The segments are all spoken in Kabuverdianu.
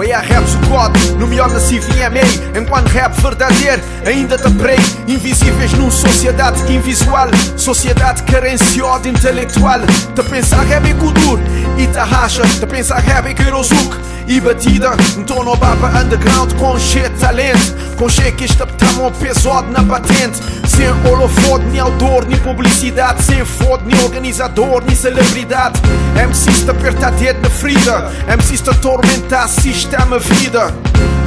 Oia rap squad, no melhor na CVMA. Enquanto rap verdadeiro ainda te prei. Invisíveis num sociedade invisual. Sociedade carenciosa intelectual. Te pensar rap é kudur e te racha. Te pensar rap é querosuk e batida. Então no baba underground com cheio de talento. Com cheio que este um pesado na patente. Sem holofote, nem autor, nem publicidade. Sem foto, nem organizador, nem celebridade. MCs te aperta dedo na ferida. MCs te atormenta, sistema vida.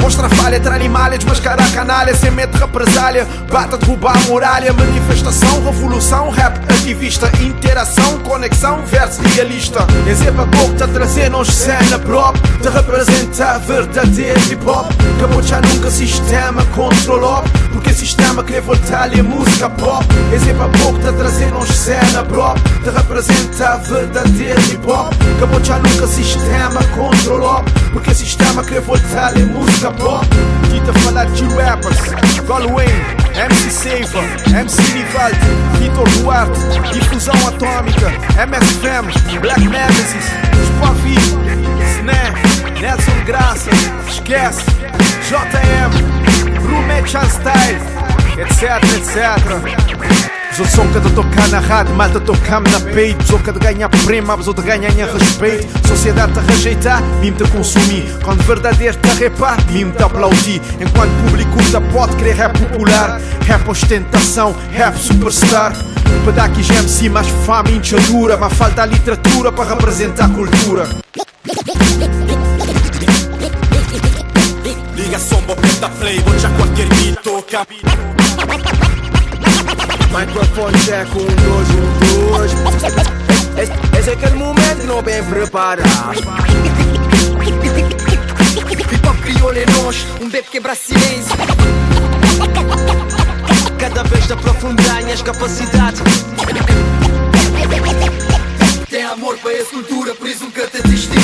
Mostra falha, tra animalha, desmascara canalha. Sem medo de represália, bata derrubar a muralha. Manifestação, revolução, rap ativista. Interação, conexão, verso realista. Exemplo pouco te trazer nos cena prop. Te representa verdadeiro hip hop. Acabou já nunca sistema controlou. Porque sistema quer voltar a música pop. Exemplo pouco te trazer nos cena prop. Te representa verdadeiro hip hop. Acabou já nunca sistema controlou. Porque sistema quer voltar a música pop. Tita falar de rappers, Gol Wayne, MC Seifa, MC Nivaldo, Vitor Duarte, Difusão Atômica, MSFM, Black Nemesis, Spavi, Sné, Nelson Graça, Esquece, JM, Rumechan Style, etc, etc. Os som que tocar na rádio, malta tocar-me na peito. Pessoa que de ganhar prêmio, a pessoa de ganhar respeito. Sociedade te rejeitar, mim te consumir. Quando verdadeiro te repar, mim te aplaudir. Enquanto público te pode querer rap popular, rap ostentação, rap superstar. Para dar aqui MC mais fama inchadura, mas falta a literatura para representar a cultura. Liga som, aperta play, boccia qualquer beat, toca. Microphone check, 1, 2, 1, 2. Esse é aquele momento que não bem preparado. Hip hop crioulo é nós, um bebê quebra silêncio. Cada vez te aprofundar minhas capacidades. Tem amor para essa cultura, por isso nunca te desisti.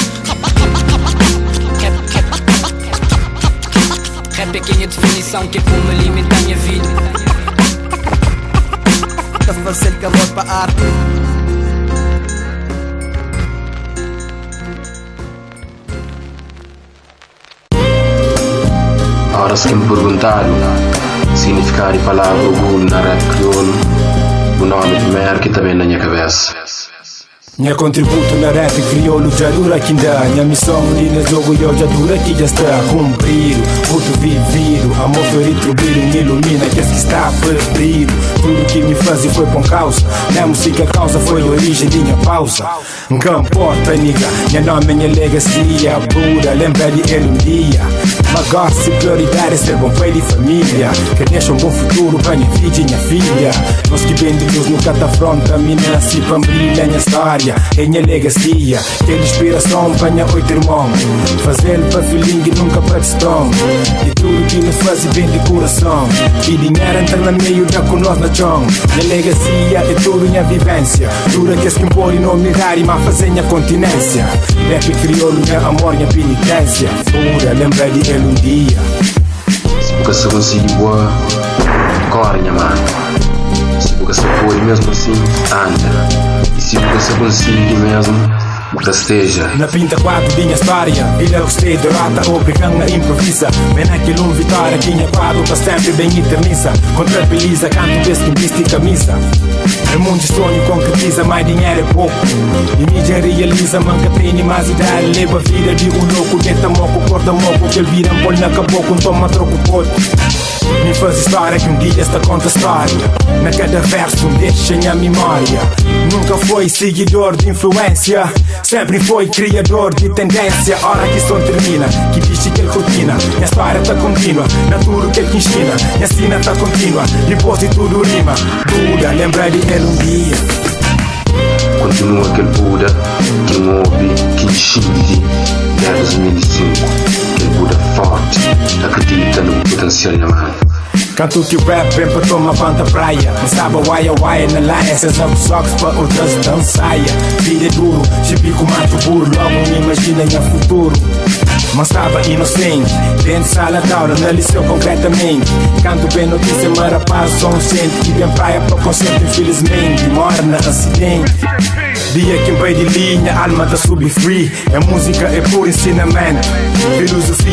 Rap é quem a definição que é como alimenta a minha vida. Tá fazer calor para arte. Horas que me perguntaram significado de palavra orgulho na rap crioulo, o nome primeiro que também na minha cabeça. Minha contributo na rap crioulo já dura que ainda. Minha missão ali no jogo eu já dura que já está cumprido. Puto vivido, amor foi retribuído. Me ilumina que esse que está perdido. Tudo que me fazia foi com causa. Na música causa foi a origem de minha pausa. Nunca importa, nigga. Minha nome, minha legacy é pura. Lembra de ele um dia. Mas gosto de prioridade é ser bom pai de família. Que deixa um bom futuro pra minha filha e minha filha. Nós que vem de luz nunca te afronta. Me nasci pra brilhar minha história. É minha legacy. Que inspiração pra minha oito irmão. Fazer pra feeling e nunca pra strong. E tudo que nos faz bem de coração. E dinheiro entra no meio da com nós na chão. Minha legacy é tudo minha vivência. Dura que esse que e não me rari, mas fazer minha continência. Rap crioulo, minha amor, minha penitência. Pura, lembra de ele um dia. Se você se conseguir boa, corre, minha mano. Se você pode mesmo assim, anda. E se você conseguir mesmo, festeja. Na pinta quadro minha história. Vida gostei, derrota, obrigando a improvisa. Bem naquele um vitória, tinha quadro pra sempre bem eterniza. Contra beliza, canto vez que viste camisa. É mundo sonho concretiza, mais dinheiro é pouco. E mídia realiza, manca tem mais idade. Leva a vida de um louco, denta moco, corda moco. Que ele vira um na caboclo, toma troco poto. Me faz história que um dia esta conta história. Na cada verso deixa minha memória. Nunca foi seguidor de influência, sempre foi criador de tendência. Hora que som termina, que diz que ele rotina. Minha história tá contínua, na tudo que ele ensina. Minha sina tá contínua, depois de tudo rima. Buda, lembra de ele um dia. Continua aquele Buda que ouve, que enxinte desde 2005. Aquele Buda forte, acredita no potencial da mano. Canto que rap vem pra tomar conta praia. Não sabe waia waia na laia. Cês não socks pra outras dançaia. Vida é duro, chibico mato burro. Logo me imagina em futuro. Mas estava inocente, dentro de sala de aula, na liceu concretamente. Canto bem notícia, mas rapaz, sou um ciente. E bem praia para o concerto, infelizmente. Morre na acidente. Dia que vem de linha, alma tá sub free. É música, é puro ensinamento. Filosofia.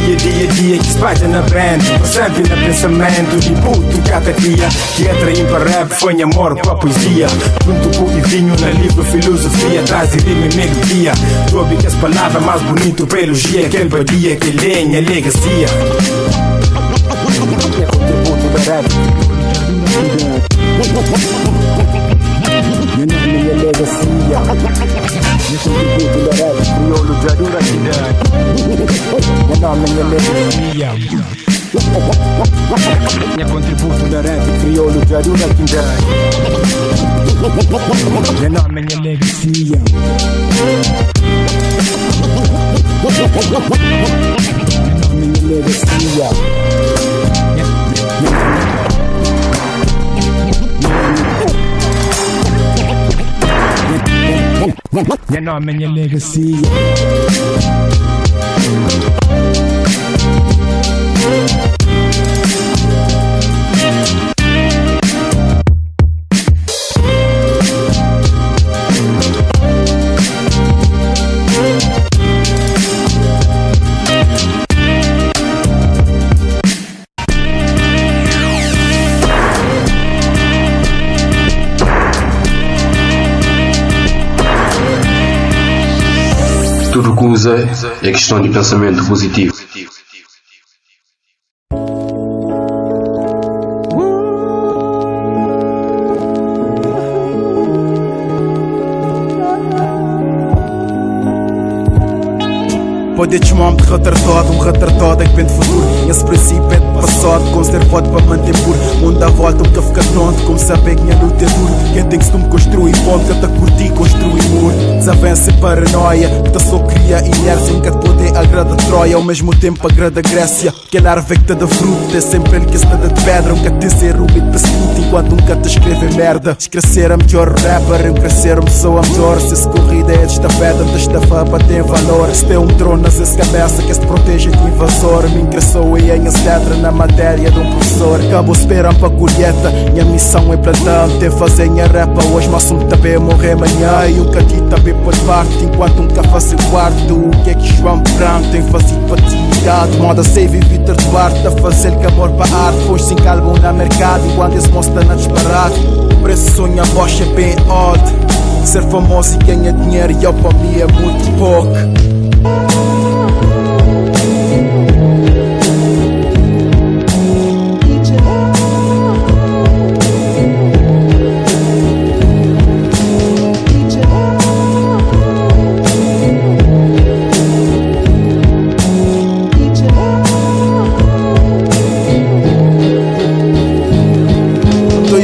Poesia ki spadja na bentu Pa senpri na pensamentu Di putu ka ta kria Ki atraí-m pa rap foi nha amor pa poesia Juntu ku Ivinho na livru filozofia Tras di rima i melodia Djobe kes palavra más bunitu pa elojia Kel badia, kel é nha legasia Nha kontributu na rap Nha nomi, nha legasia Nha kontributu na rap kriolu dja dura ki da Nha nomi, nha legasia Nha kontributu na rap kriolu dja dura ki da Nha nomi, nha legasia Nha nomi, nha legasia Nha nomi, nha legasia. Tudu kuza é kiston di pensamentu puzitivu. Pode txmam de retardado, um retardado é que vem de futuro. Esse princípio é de passado, conservado para manter puro. Mundo dá volta, nunca fica tonto, como saber que minha luta é duro. Quem tem costume construir ponte, que tá curtir, construir muro. Desavença e paranoia, que tá só cria inércia. Nunca te poder agrada Troia, ao mesmo tempo agrada Grécia. Kel árvore que te dá fruto, é sempre ele que está de pedra. Nunca te ser ruído para escuta, enquanto nunca te escreve merda. Crescer a melhor rapper, eu crescer uma pessoa melhor. Se essa corrida é de estafeta, te estafa para ter valor. Se tem um trono nas cabeça que se protege de invasor. Me ingressou e em as letras na matéria de um professor. Acabou esperando para colheita, minha missão é plantar. Tem fazer minha rapa hoje, mas um também morrer amanhã. E um catito também pode parte, enquanto nunca faço quarto. O que é que João Branco tem fazido para ti? Moda save e Vitor Duarte a fazer que amor para arte. Põe 5 álbum na mercado enquanto esse moço tá na disparate. Preço sonho a bocha é bem odd. Ser famoso e ganhar dinheiro e eu para mim é muito pouco.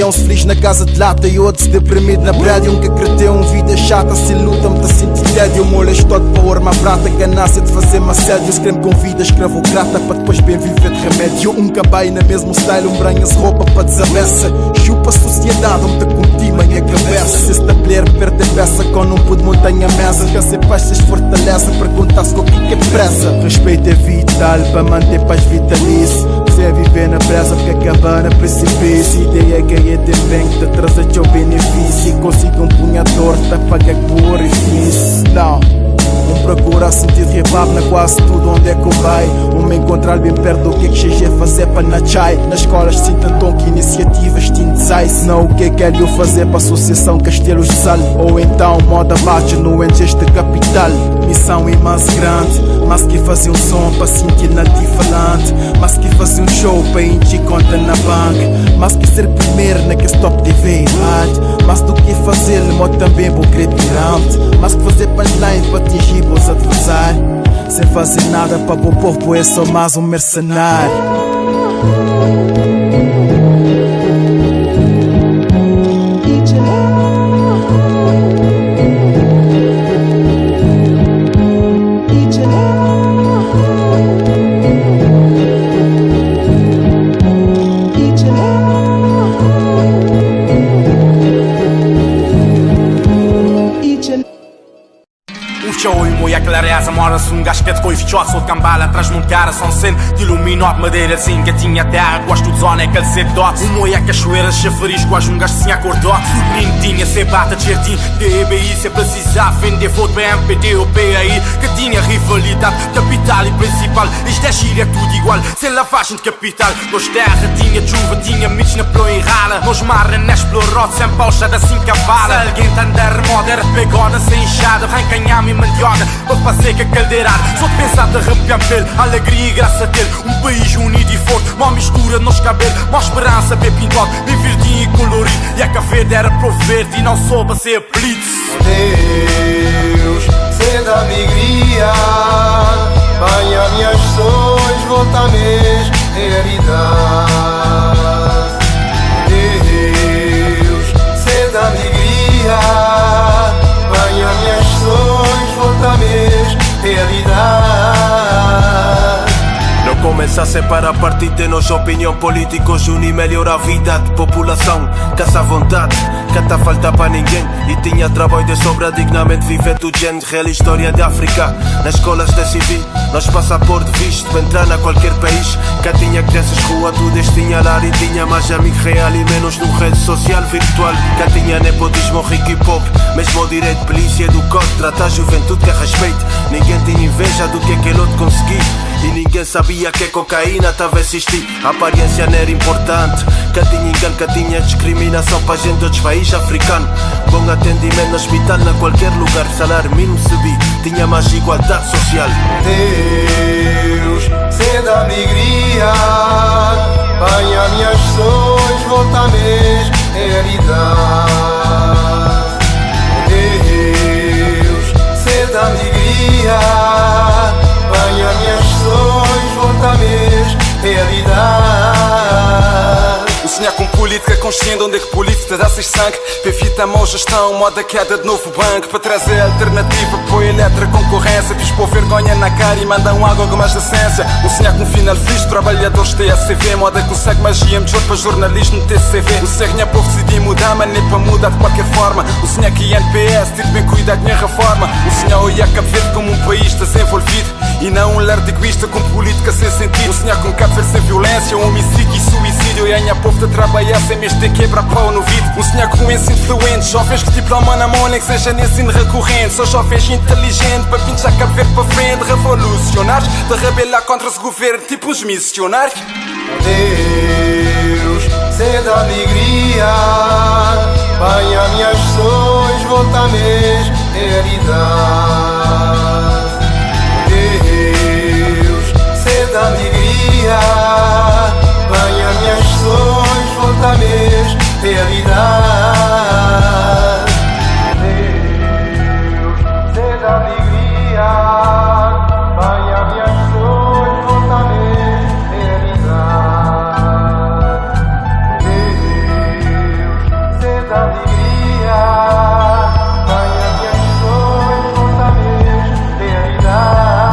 Uns feliz na casa de lata e outros deprimido na prédio. Um que acredita um vida chata, se luta, me tá sentindo tédio. Molesto todo para ouro, uma prata, ganância de fazer assédio. Se creme com vida, escravocrata, para depois bem viver de remédio. Um cabai na mesmo style, um branhas roupa para desabeça. Chupa a sociedade, onde te curti, minha cabeça. Se este player perde peça, com não pude montanha mesa. Que se paz se fortalece, pergunta-se com o que é pressa. Respeito é vital, para manter paz vitalício. Você viver na pressa, porque acaba na precipício. Ideia que é também que te traz teu benefício. Consigo um punhado torto, paga com o orifício. Não. Um procura sentir hip hop na quase tudo onde é que vai. Um me encontrar bem perto do que é que cheguei a fazer para na chai. Nas escolas sinto então que iniciativas tinha design. Senão o que é que é eu fazer para a Associação Castelos de Sal? Ou então moda bate no este capital. Missão é mais grande, mas que fazer um som para sentir nativo falante. Mas que fazer um show para encher conta na banca. Mas que ser primeiro naquele top TV e rádio. Mais do que fazer, modo também vou querer pirante. Mais que fazer punchline para atingir os adversários. Sem fazer nada para o povo, é só mais um mercenário. Mora-se um gajo que é de coifichote, sou de cambala, traz muito cara, são sendo de iluminote, madeira assim que tinha terra, gosto de zona, é aquele cedote. Um moia cachoeira, chafariz, quase um gajo sem acordote. Menino tinha cebata de jardim, DBI, se precisar vender, vou de BMPD ou PAI, que tinha rivalidade, capital e principal. Isto é família é tudo igual Sem lavagem de capital Nos terra tinha chuva, tinha mitos na plo e rala Nos mar é explorado, sem pausa da cinca cavalo Se alguém tá andar moda era pegona sem enxada Arranca inhame e mandioca para fazer que a caldeirada Só de pensar de arrepiar pele, alegria e graça dele Um país unido e forte, mó mistura nos cabelos Mó esperança bem pintado, bem verdinho e colorido E a verde era pro verde e não soube a ser apelido Deus, sede alegria, banha minhas sonhos, volta mesmo realidade. Deus, sede alegria, banha minhas sonhos, volta mesmo realidade. Não começa a separar partido de nossa opinião políticos unir melhor a vida de população Casa à vontade, que tá falta para ninguém E tinha trabalho de sobra, dignamente viver do gente Real história de África, nas escolas de civil Nós passaporte visto para entrar na qualquer país Cá tinha crianças rua, tudo tinha lar e tinha mais amigo real E menos num rede social virtual Cá tinha nepotismo rico e pobre Mesmo direito, polícia educado Trata a juventude que respeito Ninguém tinha inveja do que aquele outro consegui E ninguém sabia que cocaína tava a existir A aparência não era importante Cá tinha engano, cá tinha discriminação para gente de outros países africanos Bom atendimento no hospital, na qualquer lugar Salário mínimo subi, tinha mais igualdade social Deus, sede alegria, banha minhas sonhos, volta mesmo realidade. Deus, sede alegria, banha minhas sonhos, volta mesmo realidade. O sonhar com política consciente, onde é que política dá sangue Para evitar mau gestão, moda queda de novo banco Para trazer alternativa, põe eletra concorrência Fiz pôr vergonha na cara e mandam água com mais decência O sonhar com um final feliz, trabalhadores TSV Moda consegue magia, melhor para jornalismo TCV O sonhar povo decidir mudar, mas nem para mudar de qualquer forma O sonhar que INPS, ter bem cuidado minha reforma O sonhar olhar Cabo Verde como um país desenvolvido E não um lar de egoísta com política sem sentido O sonhar com Cabo Verde sem violência, homicídio e suicídio E a minha povo de trabalhar sem mesmo ter quebra pau no vidro Um sonhar com ensino fluente, jovens que diploma na mão Nem que seja nesse ensino recorrente Só jovens inteligentes para pinchar Cabo Verde para frente Revolucionários, de rebelar contra esse governo Tipo uns missionários Deus, sede alegria, banha minhas sonhos, volta mesmo realidade. Deus, sede alegria, banha minhas sonhos, volta mesmo realidade. Deus, sede alegria, banha minhas sonhos, volta mesmo realidade. Deus, sede alegria, banha minhas sonhos, volta mesmo realidade.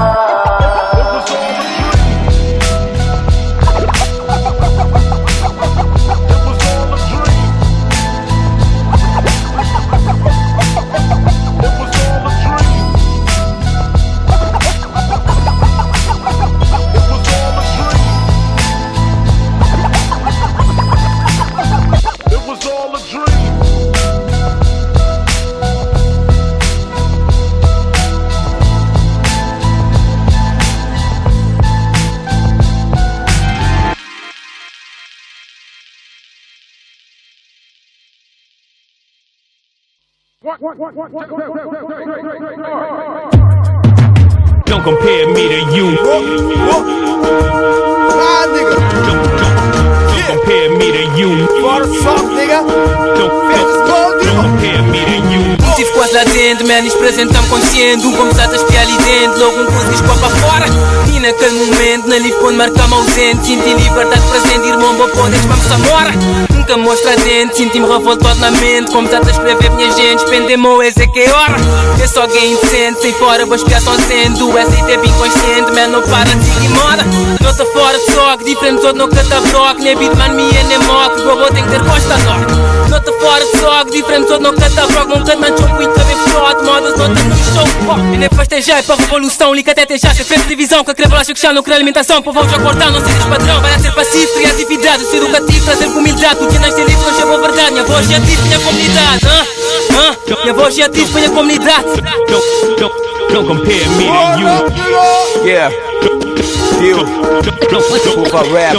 Don't compare me to you. Ah, nigga. Don't compare me to you. For fuck, nigga. Don't compare me to you. Tive quase lá dentro, man, apresentamos consciente. Um como a espiar ali dentro, logo um consegui escoar para fora. E naquele momento, na livre quando marca-me ausente. Senti liberdade presente, irmão, bom ponto, vamos agora. Nunca mostra dente, senti-me revoltado na mente. Como a escrever minha gente, pendemo, esse é que é hora. Eu sou alguém decente, sem fora, vou espiar só sendo. Essa é bem consciente, man, não para de seguir moda. Não tô fora de soque, diferente todo no catabroque. Nem beat, man, me é nem mock, bobo tem que ter costa dó. Não tô fora de soque, diferente todo no catabroque. Nunca não chompo e cabelo shot, modas não tem no show. E nem festejar para a revolução, liga até já, se fez televisão, que a querer acho que já não quer alimentação. Povo já cortar, não sejas padrão, vai ser passivo, criatividade, ser educativo, trazer com humildade. Tu que nasce livre, não chegou a verdade. Minha voz é ativa, minha comunidade. Hã? Hã? Minha voz é ativa, minha comunidade. Don't compare me to you. Yeah. Q Curva rap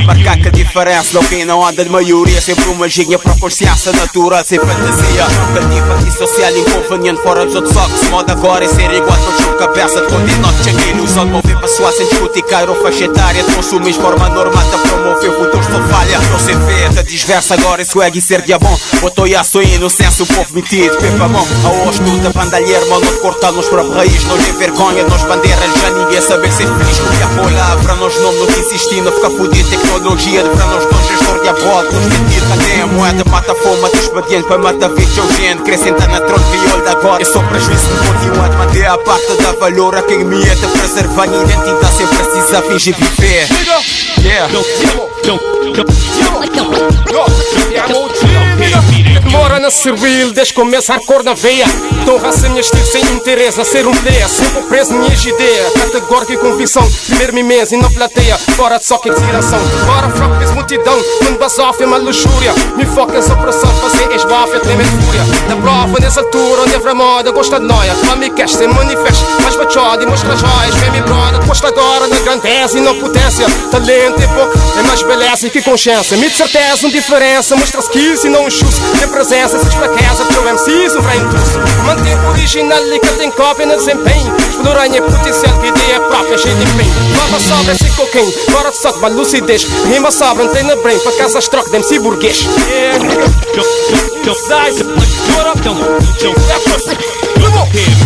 Marcar que a diferença Logo quem não anda de maioria Sempre uma ginha para consciência natural Sem fantasia Cativa antissocial Inconveniente fora dos outros socks Moda agora é ser igual Todos com cabeça de continente Tinha ilusão de mover pessoal Sem discutir cairo faixa etária De consumir forma normal De promover futuro só falha Não se vê, te disversa agora é swag e ser diabom Botou a sua inocência O povo metido, pepa mão A hoje tudo a bandalheira Mano de cortar-nos para raiz Nós é vergonha, nós bandeiras Já ninguém sabe ser feliz Porque a palavra nós não nos insistindo A ficar fudido Tecnologia de para nós dois gestor diabólico Nos mentir, cadê a moeda? Mata a fome, mata expediente Para matar vida, gente Crescenta na trono, crioulo de agora É só prejuízo, continua a manter a parte Dá valor a quem me é de preservar a identidade Sem precisar fingir viver Yeah. Mora na servil, desde começo hardcore na veia. Então raça minha estilo sem interesse a ser um player. Sempre preso minhas ideias, categórica e convicção. Primeiro me mesa e não plateia, fora de soque tiração. Fora fraco, fiz multidão, quando basofa é uma luxúria. Me foca em opressão, fazer esbafia, tremer fúria. Da prova nessa altura, onde é moda, gosta de noia. Toma cash, sem manifesto, mais bachoda e mostra joias. Vem me brother, gosta agora na grandeza e na potência. Talento é pouco, é mais beleza que consciência. Me de certeza, uma diferença, mostra skills e não um chus. Tem presença, se fraqueza, porque o MC não vai Manter original e que tem cópia no desempenho. Explorar minha potencial, que ideia própria, cheia de empenho. Nova sobra, esse cocaine, fora de soque, lucidez. Rima sobra, antena brain, para casa as troca de MC burguês. Yeah,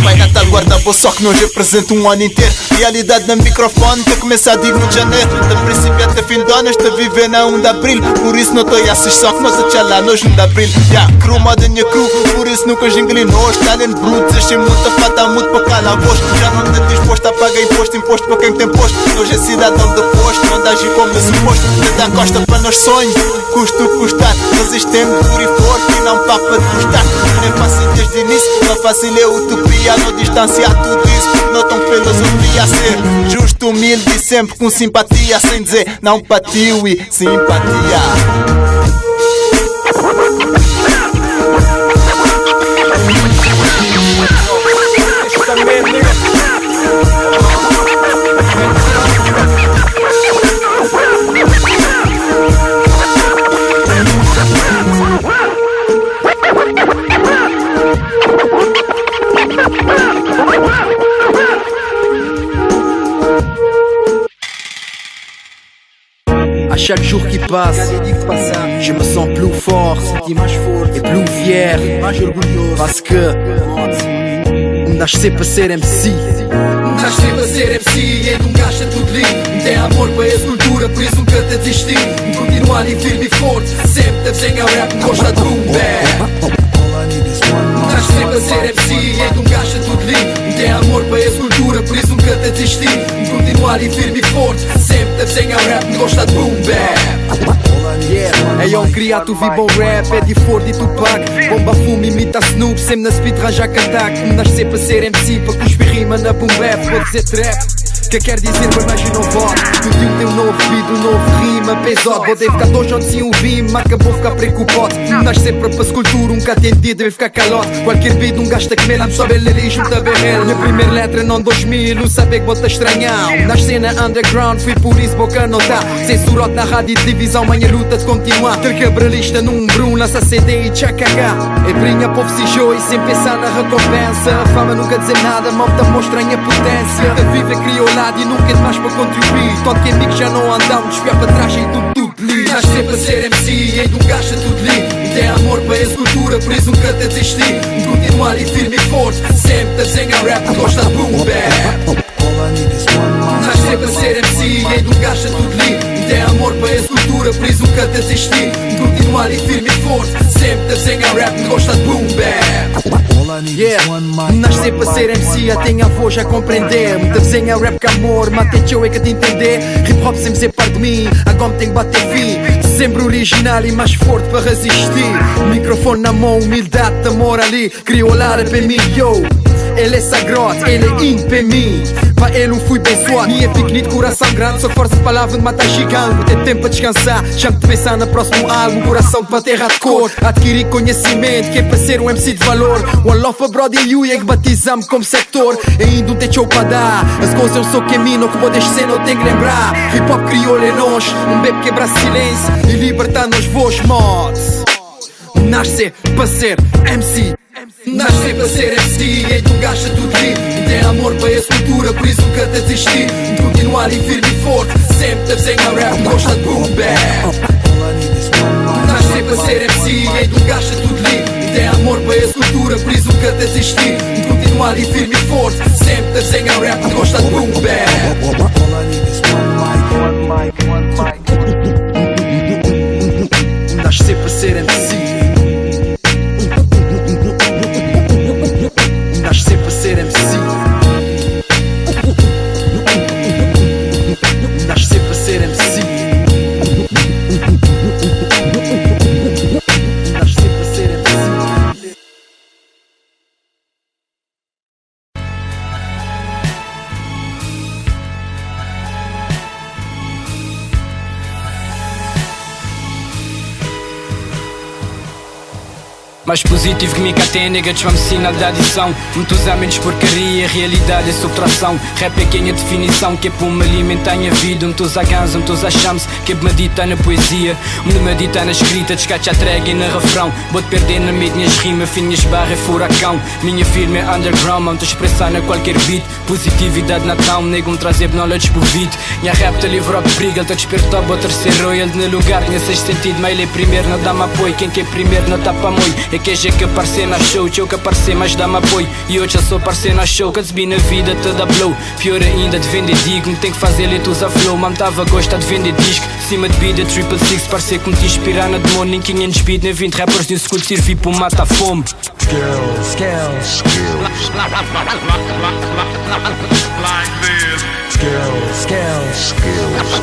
Pai Natal guarda boa só que nós representa um ano inteiro. Realidade no microfone que começa a digno de janeiro. Da princípio até fim de ano, está viver na 1 de abril. Por isso não tô a assistir só que nós a lá nós 1 de abril. Yeah, cru, moda minha cru, por isso nunca inclinou. Talento bruto, deixem muita fata, muito para calar a voz. Já não está disposto a pagar imposto, imposto para quem tem posto. Hoje é cidadão de posto, não dá agir como é suposto. Te dá costa para nós sonhos, custo custar. Resistente, duro e forte e não papa de custar. Não é fácil desde o início, não fácil é utopia. Não distanciar tudo isso, porque não tão filosofia. Ser justo, humilde e sempre com simpatia. Sem dizer não patiu e simpatia. À chaque jour qui passe, je me sens plus fort et plus fier. Parce que nasci para ser MC. Nasci para ser MC, é de um gajo tudo lindo. Tem amor para essa cultura, por isso nunca te desisti. Continuar ali firme e forte, sempre te desenhar rap, gosta de boom bap. Nasci para ser MC, é de um gajo tudo lindo. Tem amor para essa cultura, por isso nunca te desisti. Continuar ali firme e forte, sempre te desenhar rap, gosta de boom bap. Yeah, é um criado, vi bom rap, é de Ford e Tupac. Bomba fumo, imita Snoop, sempre na speed ranja ataque. Nasci para ser MC, para cuspir rima na boom bap, vou dizer trap. Que quer dizer, mas mais não voto. Tudo tem um novo beat, um novo rima, pesado. Vou ter ficar dois onde sim ouvir, mas acabou ficar preocupado. Nasce sempre para escultura, um atendido deve ficar calote. Qualquer beat, um gasto a comer, não sabe ler e junta berrel. Minha primeira letra não 2000, não saber que bota estranhão. Nasci na underground, fui por isso, boca não tá. Censurado na rádio e televisão, manhã luta de continuar. Ter quebralista num brum, lança CD e tchacaga. E brinha, povo se e sem pensar na recompensa. A fama nunca dizer nada, malta mostra a minha potência. A vive criou e nunca é demais para contribuir. Tanto que amigos já não andam, desviar para trás e tudo, tudo lindo. Nasci para ser MC, é de um gajo tudo lindo. Tem amor para essa cultura, por isso nunca te desisti. Continuar ali firme e forte, sempre te desenhar rap, gosta de boom bap. Nasci para ser MC, é de um gajo tudo lindo. Tem amor para essa cultura, por isso nunca te desisti. Continuar ali firme e forte, sempre te desenhar rap, gosta de boom bap. Yeah, nasci para ser MC, até avô já compreender. Muita desenha rap com amor, mate teu é que te entender. Hip hop sempre ser parte de mim, agora tem que bater fim. Sempre original e mais forte para resistir. Microfone na mão, humildade, amor ali. Criolar é bem mim, yo. Ele é sagrado, ele é in pa mim. Pa ele um fui bençoado. Mi é piquenito, coração grande, só que força de palavra de matar gigante. Ter tempo para descansar, já me pensar no próximo álbum. Coração de bater hardcore, adquirir conhecimento, que é para ser um MC de valor. One love for Brody e é que batizamos como sector. E ainda um tem show para dar. As coisas eu sou caminho, que vou descer, não tenho que lembrar. Hip hop crioulo é nós, um bebê quebra silêncio e libertar nos voz mods. Nasce para ser MC. Nasce para ser MC e tu gasta tudo li. Tem amor para essa cultura, por isso nunca te desistir. Continuar ali firme e forte, sempre te desenha rap, gosta de boom bap. Nasce para ser MC e tu gasta tudo li. Tem amor para essa cultura, por isso nunca te desistir. Continuar ali firme e forte, sempre te desenha rap, gosta de boom bap. Nasce para ser MC. Nasce para ser MC. Nasce para ser MC. Nasce para ser MC. Mais positivo que me tem, nega, desfame sinal da adição. Muitos há menos porcaria, realidade é subtração. Rap é quem é definição, que é para me alimentar minha vida. Muitos há ganza, muitos há chams, que é medita na poesia. Me medita na escrita, descacha a treg e na refrão. Vou-te perder na minhas rimas, finhas barra é furacão. Minha firma é underground, mão te expressar na qualquer beat. Positividade na town, nego me trazer knowledge pro beat. Minha rap te livrou de perigo, ele te despertou, bota terceiro. Ele no lugar, tinha sexto sentido, mas ele é primeiro, não dá-me apoio. Quem quer primeiro não tapa moi. É que é que aparecer na show, eu que aparecer, mas dá-me apoio. E hoje eu sou parceiro na show, que te na vida te dá blow. Pior ainda, de vender digo, me tem que fazer letra a flow. Mam tava gosta de vender disco, cima de vida, triple six, parceiro que me te inspirar na demônio. Nem 500 beat, nem 20 rappers de um segundo servi para matar fome. Skills, skills, skills. Skills, skills, skills.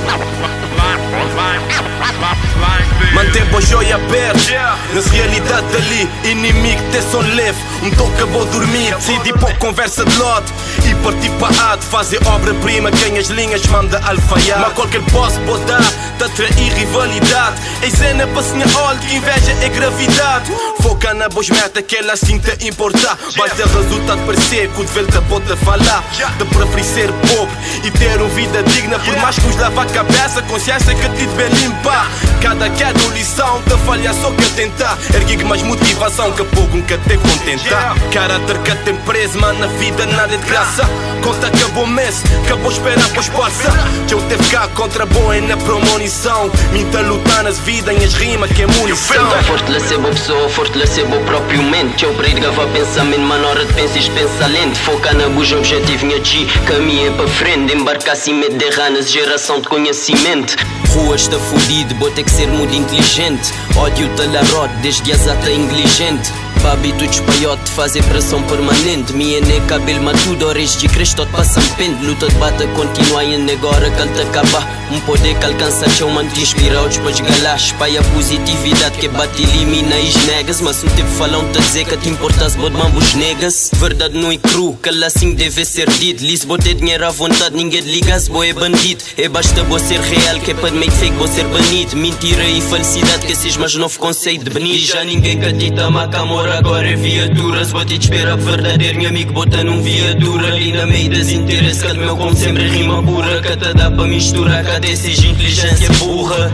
Mantém boa joia aberta. Nessa realidade ali, inimigo te som leve. Um toque acabou dormir, decidi pouco conversa de lote. E partir para a de fazer obra-prima. Quem as linhas manda alfaiar. Mas qualquer posse pode dar, te atrair rivalidade. Ei, zena pa sinha olho, que inveja é gravidade. Foca na boas meta, que ela assim te importar. Basta resultado parecer que o dever te pode falar. De preferir ser pobre e ter uma vida digna. Por mais que os lava a cabeça, consciência que te deve limpar. Cada queda lição, te falha só que tentar. Ergui mais motivação que pouco nunca te contentar. Caráter que tem preso, mano, na vida nada é de graça. Conta acabou mês, acabou esperar pois parça. Que eu teve cá contra boa na premonição. Minta lutar nas vidas, em as rimas que é munição. Fortalecer boa pessoa, fortalecer bo próprio mente. Eu para gravar pensamento, mas na hora de pensas, pensa lento. Foca na buja, objetivo, minha G, caminha para frente. Embarca acima de ranas, geração de conhecimento. Rua está fudido, vou ter que ser muito inteligente. Ódio te la rode, desde até inteligente. Hábito de paiote, fazer pressão permanente. Minha ne cabelo matudo, horas de Cristo te passa pente. Luta de bata continua e agora que te acaba. Um poder que alcança chão, mano, te inspira outros para galar. Espalha a positividade que bate elimina as negas. Mas um tipo falam te dizer que te importas, bot mambos negas. Verdade nu e cru, que lá assim deve ser dito. Lisboa ter dinheiro à vontade, ninguém te liga se boa é bandido. É basta boa ser real, que é para meio fake, vou ser banido. Mentira e falsidade, que esses mais novo conceito de benir. Já ninguém catita, maca, amor, agora é viaturas. Vou te esperar verdadeiro, meu amigo, bota num viatura. Ali na meio das interesses, que meu como sempre rima pura. Que te dá pa misturar, cadê esses inteligência burra?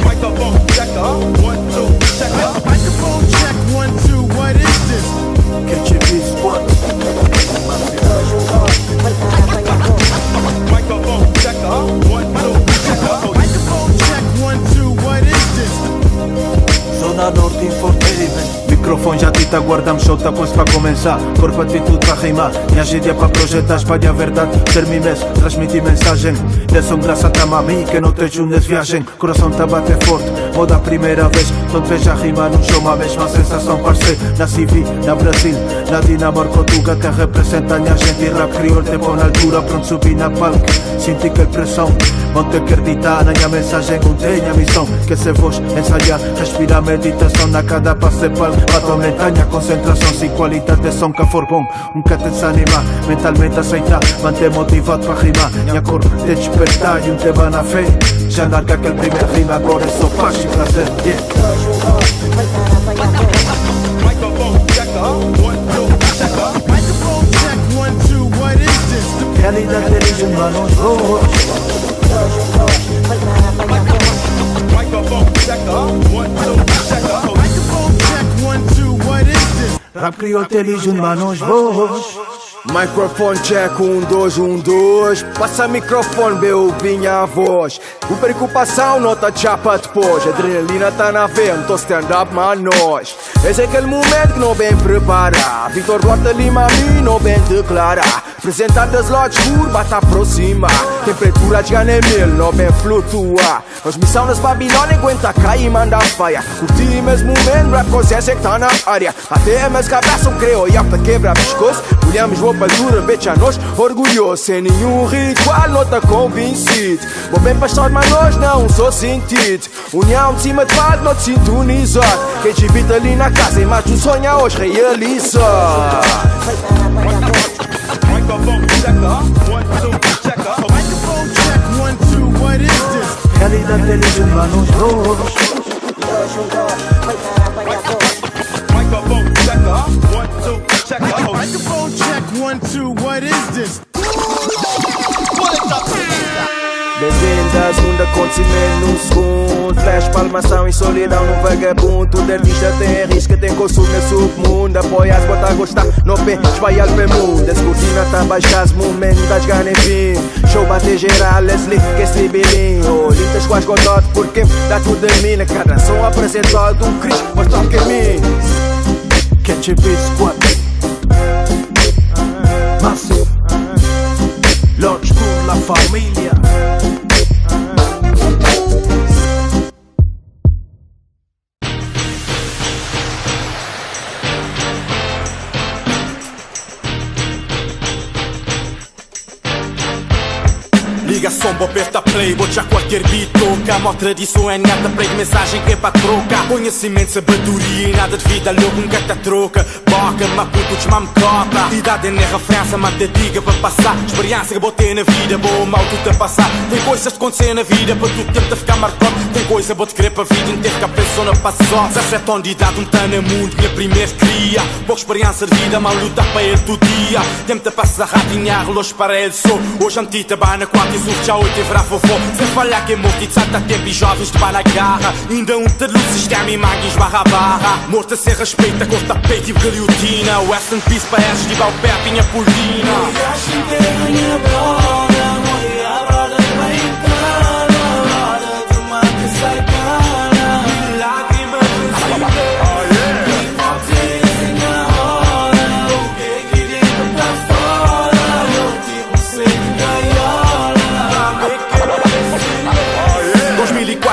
Microphone check, one, two, check. Microphone check, one, two, what is this? Get your bitch, what? Microphone check, one, ta guarda-m Show ta quase pa começar Corpo atitude pa rimar Nha ideia pa projetar Espalhar verdade Ser mi mes Transmitir mensagem De som graça tá a mim Que não te juntes viagem Coração tá bate forte Moda a primeira vez Quando vejo a rima num show A mesma sensação parceiro Na CV, na Brasil Na Dinamarca, Tuga Que representa a gente Rap crioulo te põe na altura Pronto subir na palco Senti que pressão Vão te acreditar na minha mensagem Não tem a missão Que se voz ensaiar Respirar meditação Na cada passo de palco Para aumentar minha concentração Se qualidade de som que for bom Nunca te desanimar Mentalmente aceitar Manter motivado para rimar Minha corpo te despertar E um te va na fé Já larga aquele primeiro rima Agora é só paz e prazer yeah. Microphone check, one, two, what is this? Realidade religion, manos, oh. Microphone check, one, two, check. Microphone check, one, two, what is this? Rap crioulo religion, manos, voz. Microphone check, 1, 2, 1, 2. Passa microfone, bem ouvir minha voz. O preocupação, nota chapa depois. Adrenalina tá na veia, não tô stand up, mas nós. Esse é aquele momento que não bem preparar. Vitor Duarte Lima, a mim não bem declarar. Apresentar das lotes escuro, bate aproximar. Temperatura de gana mil, não bem flutuar. Nós missão nas Babilônia, aguenta cair e manda faia. Curti mesmo momento, rap consciência que tá na área. Até mais cabeça, um creu, e apta quebra pescoço. Olhamos boa altura, bitch, a nós orgulhoso. Sem nenhum ritual, não tá convencido. Vou bem pastor, mas nós não sou sentido. União de cima de palco, não te sintonizar. Quem te evita ali na casa, e mais um sonho hoje realizar. Microphone check, one, two, check. Microphone check, one, two, what is this? Realidade religion, manos, voz. Microphone check, one, two, check. Microphone check, one, two, what is this? Bem-vinda, segundo acontecimento num segundo. Flash, palmação e solidão num vagabundo. Tudo artista tem risca, tem consumo nesse submundo. Apoias, bota a gostar, no pé, espalhar pelo mundo. Esse cortina tá baixa, esse momento tá jogando enfim. Show bate geral, Leslie, que esse libelinho. Lintas quase gotote, porque dá tudo em mim. Na cada som apresentado um Cris, mas toca em mim. Catch a beat squad Massive Lord School, la familia. Liga som, aperta play, vou a qualquer beat toca. Mó tradição é nata, prego mensagem que é pa troca. Conhecimento, sabedoria e nada de vida louco, nunca te troca. Boca, maputo, desmame cota. Idade é referência, mante diga para passar. Experiência que botei na vida, boa ou mal tu te passar. Tem coisas que acontecer na vida, para tu tempo te ficar marcado. Tem coisa vou te querer para vida, não ter ficar pensando na passou. 17 anos de idade, um tá no mundo, minha primeira cria. Pouca experiência de vida, mal lutar para ele todo dia. Tempo te passa ratinha, relógio para ele sou. Hoje antita, bana, 4 e surf, já 8 e verá fofó. Sem falar que é morto e de salta tempo e jovens de bala garra. Ainda um te luz, sistema e maguins barra barra. Morta sem respeito, corta peito e guilhotina. Western Peace para esses de pé, pinha polina.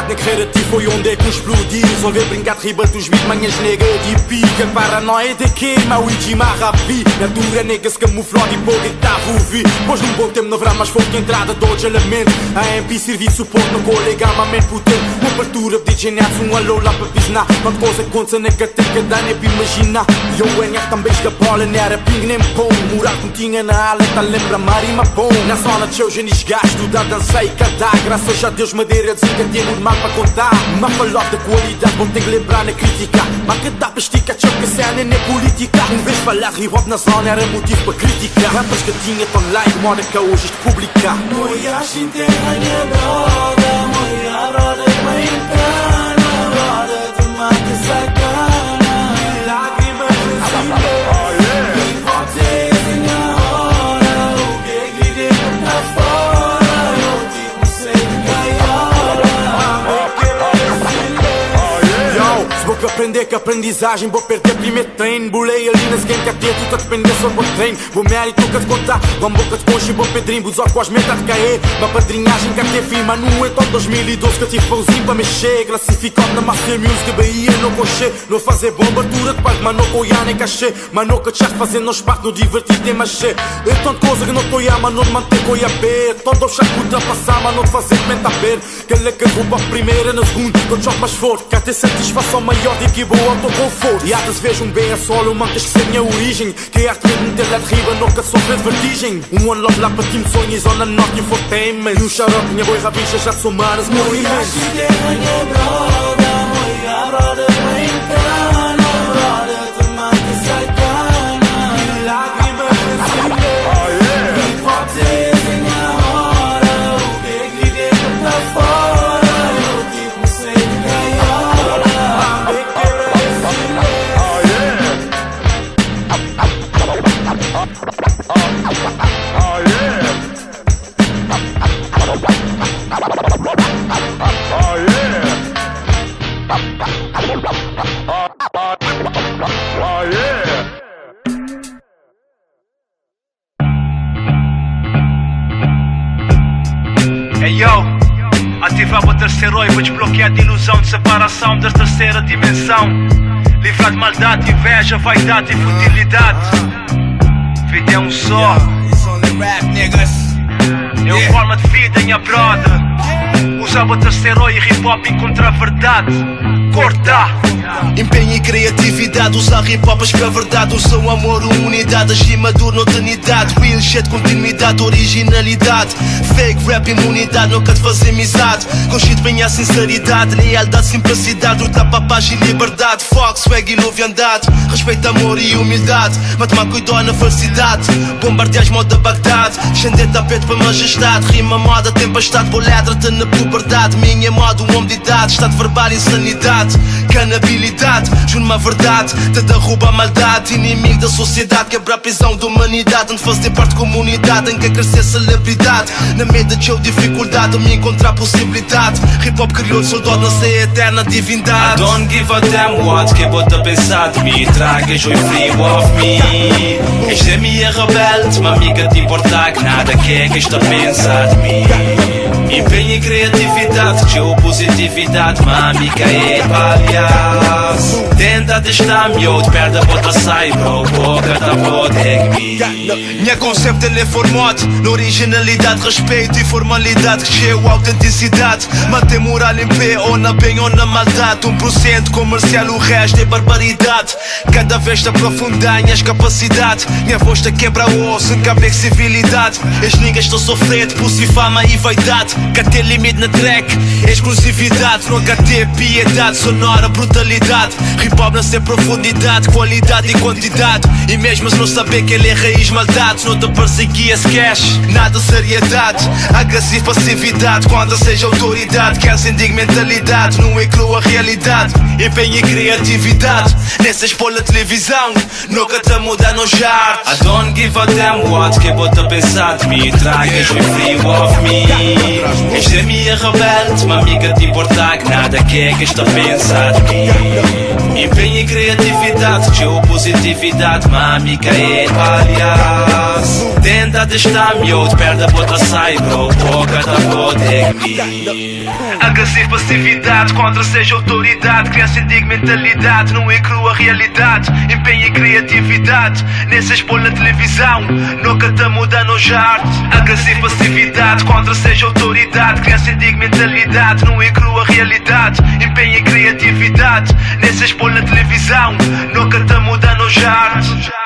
Na carreira ti foi onde é que explodi. Resolver brincar de riba dos beat, manhãs nega de pica. Paranoia de queima, o de marravi. Natura nega se camuflou de pouco que tava ouvir. Pois num bom tempo não haverá mais fogo que entrada de outro elemento. A MP serviço suporte no colega, amamento potente. Uma abertura de DJ Nets, um alô lá para pisnar. Quando coisa acontece na que tem que dar, nem para imaginar. E eu NR também joga bola, não era ping nem pom. Mural que tinha na ala, tá lembra marima bom. Na zona de seus genis gasto, da dança e cada. Graças a Deus, madeira desencadeia muito mal para contar. Uma falota de qualidade, vão ter que lembrar na crítica. Mas que dá para esticar, tchau, que cena nem é política. Um vez falar hip hop na zona era motivo para crítica. Rappers que tinha tão like, moda que hoje isto publica. Yo, se boca aprender Onde que aprendizagem vou perder primeiro treino. Bolei ali nas game que até tu tá depender só por treino. Vou mérito que te contar, vamos boca de concha e vou pedrinho. Busó com as metas de cair, uma padrinhagem que até fim. Mas não é tão 2012 que eu tive pãozinho para mexer. Classificado na Master Music, Bahia, não conchê. Não fazer bomba, abertura de palco, mas não coiar nem cachê. Mas não que fazer nos parte, no divertir tem machê. É tanta coisa que não tô a, mas não te manter coia B. Tanto chaco ultrapassar, mas não te fazer mente a ver. Que ele é que rouba a primeira na segunda, quando jogo mais forte. Quer ter satisfação maior do que boa autoconforto. E às vezes vejo um bem a solo, manca esquecer minha origem. Que é arte mesmo ter lá de riba, nunca sofrer de vertigem. Um one love lá para time sonhos, zona norte infotainment. E um xarope, minha boi rabicha, já sou manas, meu imenso. Hey yo, ativava o terceiro olho, vou desbloquear a ilusão de separação da terceira dimensão. Livrar de maldade, inveja, vaidade e futilidade. Vida é um só. É uma forma de vida, minha brother. Usava o terceiro olho e hip hop encontra a verdade. Corta! Empenho e criatividade, usar hip hop para a verdade. Usa o amor, unidade, agir maduro, não tem idade. Real shit, continuidade, originalidade. Fake rap, imunidade, nunca te fazer amizade. Consciente bem a sinceridade, lealdade, simplicidade. Lutar para paz e liberdade. Fox, swag e leviandade. Respeito, amor e humildade. Mas tomar cuidado na falsidade. Bombardear moda Bagdad. Xender tapete para majestade. Rima, moda, tempestade. Boa letra, te na puberdade. Minha moda, um homem de idade. Estado verbal, insanidade. Canabilidade, juro-me a verdade. Te derruba a maldade. Inimigo da sociedade, quebra a prisão da humanidade. Onde fazer parte da comunidade, em que crescer celebridade. Na medida de eu dificuldade, me encontrar possibilidade. Hip hop crioulo, soldado, não sei eterna divindade. I don't give a damn what que bota pensar de mim. Traga joy free off me. Esta é minha rebelde, uma amiga te importa que nada que é que está a pensar de mim. Empenho e criatividade, teu positividade, uma amiga é palhaço. Tenta testar-me ou te perde a bota sai, bro, boca tá bodeg me. Minha conceito ele é formato, na originalidade, respeito e formalidade, cresceu autenticidade. Manter moral em pé, ou na bem ou na maldade. 1% comercial, o resto é barbaridade. Cada vez te aprofundar minhas capacidades. Minha voz te quebra osso, nunca flexibilidade. As niggas estão sofrendo por si fama e vaidade. Cá ter limite na track, exclusividade. Nunca ter piedade, sonora brutalidade. Hip hop não ser profundidade, qualidade e quantidade. E mesmo se não saber que ele é raiz maldade, não te perseguia se cash, nada seriedade. Agressivo passividade, quando seja autoridade. Quer indigna mentalidade, não é crua realidade. Empenho e criatividade, nessa expor na televisão. Nunca te muda no arte. I don't give a damn what que bota pensar de mim. Traga joy free off me. Esta é minha rebelde, uma amiga te importa que nada que é que está a pensar de mim. Empenho e criatividade, teu positividade, uma amiga é palhaço. Tenta testar-me ou te perde a bota sai, bro, boca tá bodeg me. Agressivo passividade, contra seja autoridade. Criança indigna mentalidade, não é crua realidade. Empenho e criatividade, nesse expor na televisão. Nunca te muda no arte. Agressivo passividade, contra seja autoridade. Criança indigna mentalidade, não é crua realidade. Empenho e criatividade, nesse expor na televisão. Nunca te muda no arte.